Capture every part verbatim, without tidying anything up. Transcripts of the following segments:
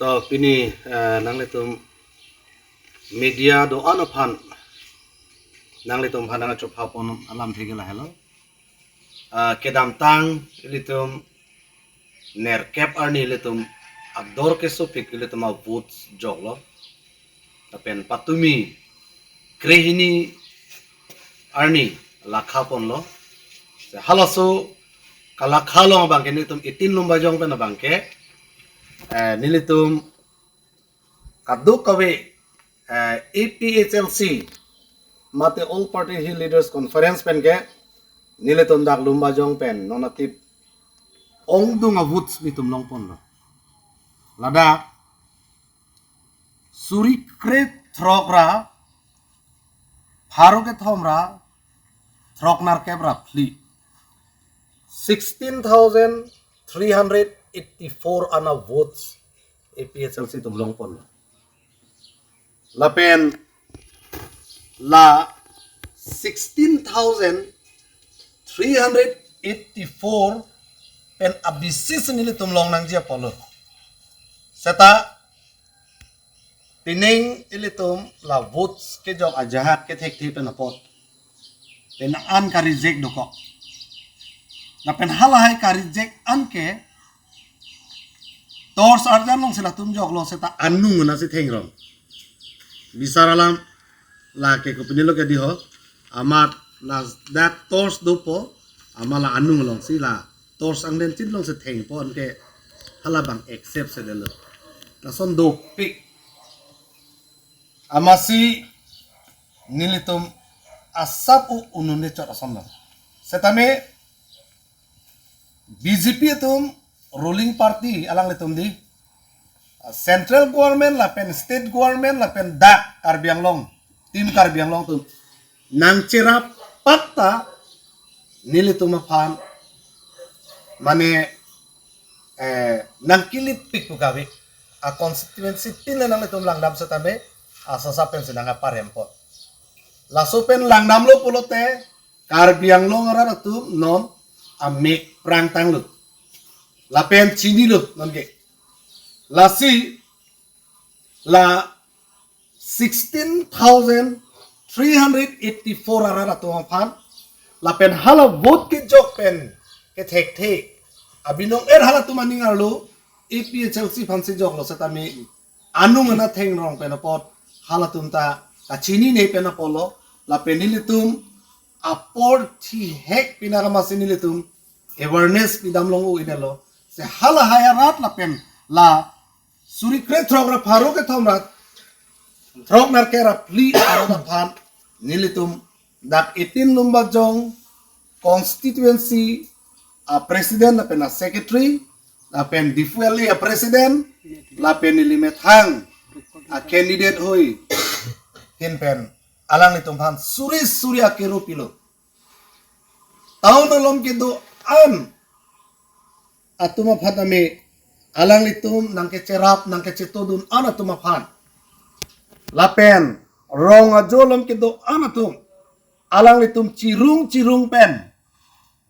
To pini eh, nanglitum media do-an aphan nanglitum aphan nangchopha pon alam thek lahelo. Eh, kedamtang ilitum nerkep arni ilitum ador kesopik ilitum a vote joklo. Lapen patumi krehini arni lakha ponlo. Se halaso kalakha along abangke nelitum eighteen Lumbajong pen abangke eh, nelitum kadokave eh, A P H L C mate All Party Hill Leaders Conference pen ke nelitum dak Lumbajong pen non atip ongdung a votes nelitum long ponlo. Ladak suri krethrok ra pharo kethom ra throk nerkep ra phli, sixteen thousand three hundred eighty-four ana votes A P H L C atum long ponlo. Lapen la sixteen thousand three hundred eighty-four pen abisi si nelitum long nangji apotlo. Seta pining ilitum la votes kejok ajahak kethekthe pen apot pen an ka reject dokok. Lapen halahai ka reject an ke torch arjan alongsi latum joklo seta anung nasi thengrong. Bisar alam lake kopinilo ke diho, amat la dak torch dopo, amat la anung alongsi la torch angden chin alongsi thengpo, anke hala abang accept sedetlo. Lason dopik. Amatsi nelitum asap u unun de chot asonlo. Setame B J P atum ruling party alanglitum di, central government lapen state government lapen dak Karbi Anglong, Team Karbi Anglong atum nangcherap pakta nelitum aphan mane eh, nangkilip pik pu kave a constituency tin le nanglitum langdam setame asap pensi nangparempo. Laso pen langdamlo pulote Karbi Anglong arat atum non amek prangtanglo. Lapen chinilo non ke. Lasi la sixteen thousand three hundred eighty-four arat atum aphan lapen hala vote kejok pen kethekthe abinong er halatum aning arlo A P H L C aphansi joklo setame anung ana thengrong pen apot halatum ta kachinine pen apotlo. Lapen nelitum apor thihek pinaka masi nelitum awareness pidam long u inelo. Se halahai arat lapen la suri krethrok ra pharo kethom ra throk nerkep ra phli arat aphan nelitum dak eighteen Lumbajong constituency a president lapen a secretary lapen Diphu L A a president lapen neli methang a candidate hoi ahin pen alanglitum aphan suri suri akero pilo. Town along kedo-an atum aphan tame alanglitum nangkecherap nangkechetodun an atum aphan lapen rong ajo along kedo-an atum alanglitum chirung chirung pen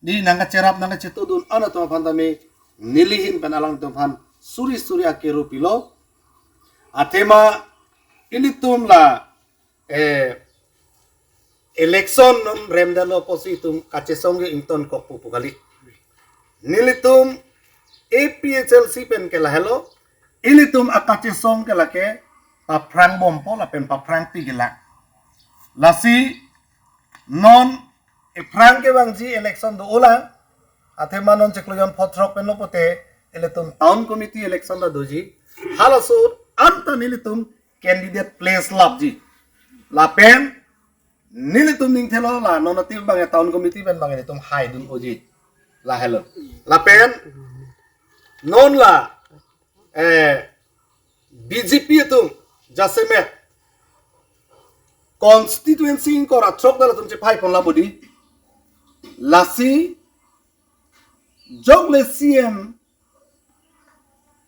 di nangkecherap nangkechetodun an atum aphan tame neli ahin pen alanglitum aphan suri suri akero pilo. Athema ilitum la eh, election non remdalo pusi itum kachesong ke ingtonkok pu pu kali. Nelitum A P H L C pen ke lahelo, ilitum akachesong ke lake paphrang bompo lapen paphrang pi ke la. Lasi non ephrang kevangji election do-olang, athema non chiklo jon phothrok pen lo pote ilitum town committee election ta doji. Halaso anta nelitum candidate place lapji. Lapen nelitum ning thelo la non atip abang town committee pen abang nelitum haidun oji. Lahelo. Lapen non la eh, B J P atum jasemet constituency ingkoi ra throk dal atum chephai pon labodi. Lasi jok le C M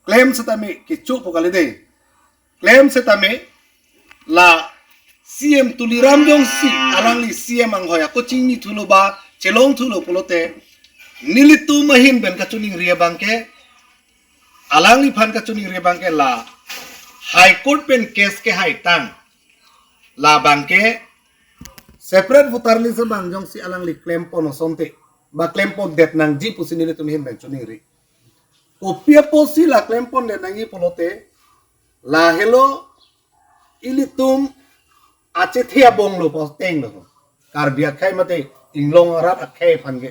klem setame kecho pu kali de. Klem setame la C M Tuliram Jongsi alangli C M anghoi ako chingni thulo ba chelong thulo pulote nelitum ahin pen kachiningri abang ke alangliphan kachiningri abangke la High Court pen case kehaitang, labangke separate voter list abang jongsi alangli klempon asonte, ba klempondet nangji pusi nelitum ahin pen chiningri. Kopi apotsi la klempondet nangji pulote, lahelo ilitum achethe abong lo, pos teng lo. Karbi akhei mate inglong arat akhei aphan ke.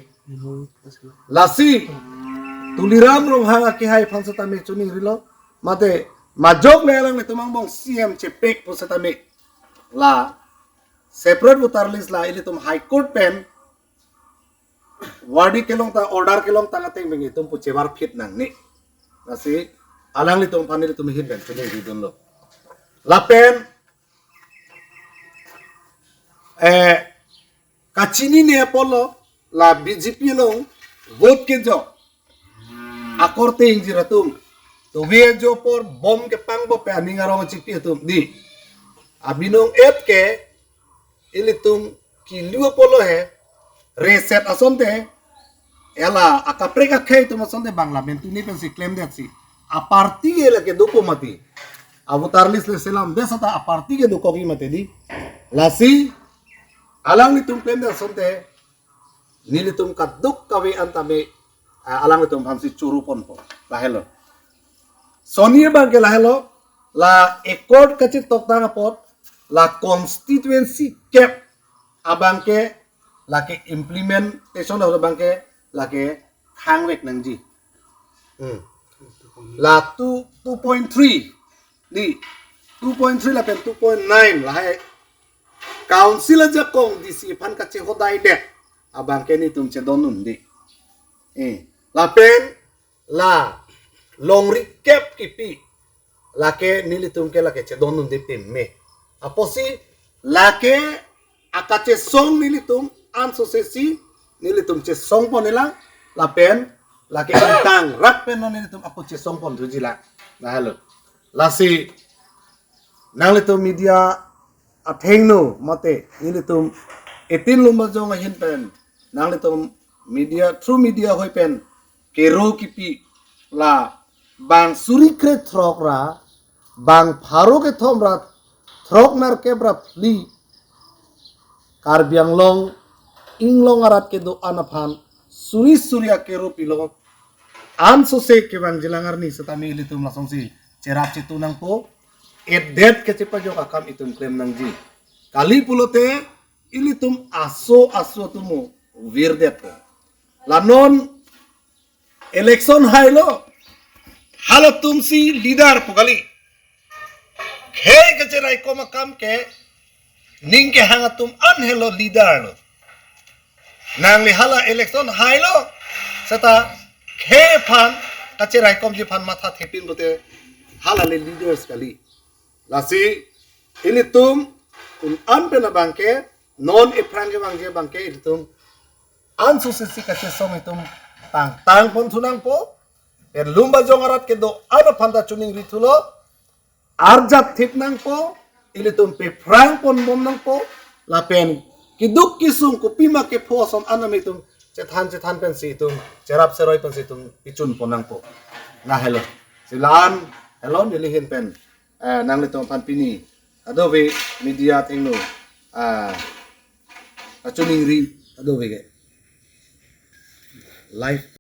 Lasi Tuliram Ronghang akehai aphan setame chiningrilo. Mate majok le alanglitum angbong C M chepek pu setame, la separate voter list la ilitum High Court pen verdict kelongtang, order kelongtang ateng pen itum pu chevar phit nangne. Lasi alanglitum aphan nelitum ahin pen chiningridunlo. Lapen, eh, kachinine apotlo, la B J P along vote kejok akorte ingjir atum, tove ajo apor bom kepangbo pe aning arong achipi atum di. Abinong et ke ilitum kilu apotlo he, reset asonte, ela akaprek akhei atum asonte bang lamen tuni pensi klemdetsi, aparty ke lake dopo mati. A voter list le selamdet seta aparty ke dokokji mati di. Lasi alanglitum klemdet asonte, nelitum kadokave an tame, ah, alanglitum aphansi churu ponpo. Lahelo. Soni abangke lahelo, la accord kachetoktang apot, la constituency kep abangke, lake implementation abangke, lake thangvek nangji. Hmm. La two, two point three, di, two point three lapen two point nine lahai council ajakong D C aphan kachehodaidet abangke nelitum chedondun di. Eh, lapen la longri kep kipi, lake nelitum ke lake chedondunde peme. Apotsi lake akachesong nelitum ansose si nelitum chesongpon-elang, lapen lake ingtangrak pen non nelitum ako chesongpon thujilang. Lahelo. Lasi nanglitum media athengno mate nelitum eighteen Lumbajong ahin pen, nanglitum media, through media ahoi pen kero kipi, la bang suri krethrok ra bang pharo kethom ra throknerkep ra phli Karbi Anglong inglong arat kedo-an aphan suri suri akero pilo ansose kevangjilang arni setame ilitum lasonsi cherap chetu nangpo, edet kachepajok akam itum klem nangji. Kali pulote ilitum aso aso atumo virdetpo. La non election hailo, halatumsi leader pu kali. Khei kacheraikom akam ke ning kehang atum an helo leader lo. Nangli hala election hailo, seta khei aphan kacheraikomji aphan matha thepin pute hala le leaders kali. Lasi ilitum un-an pen abangke, non ephrang kevangji abangke ilitum ansose si kachesong itum tangtang ponthu nangpo. Pen Lumbajong arat kedo-an aphan ta chiningrithulo, arjap thip nangpo, ilitum pephrang ponbom nangpo, lapen keduk kesung kopima kepho ason an tame itum chethan chethan pensi itum cherap cheroi pensi itum pichun pon nangpo. Lahelo. Si la-an helo neli ahin pen, eh, nanglitum aphan pini kadokave media athengno, ah, kachiningri kadokave ke. Live.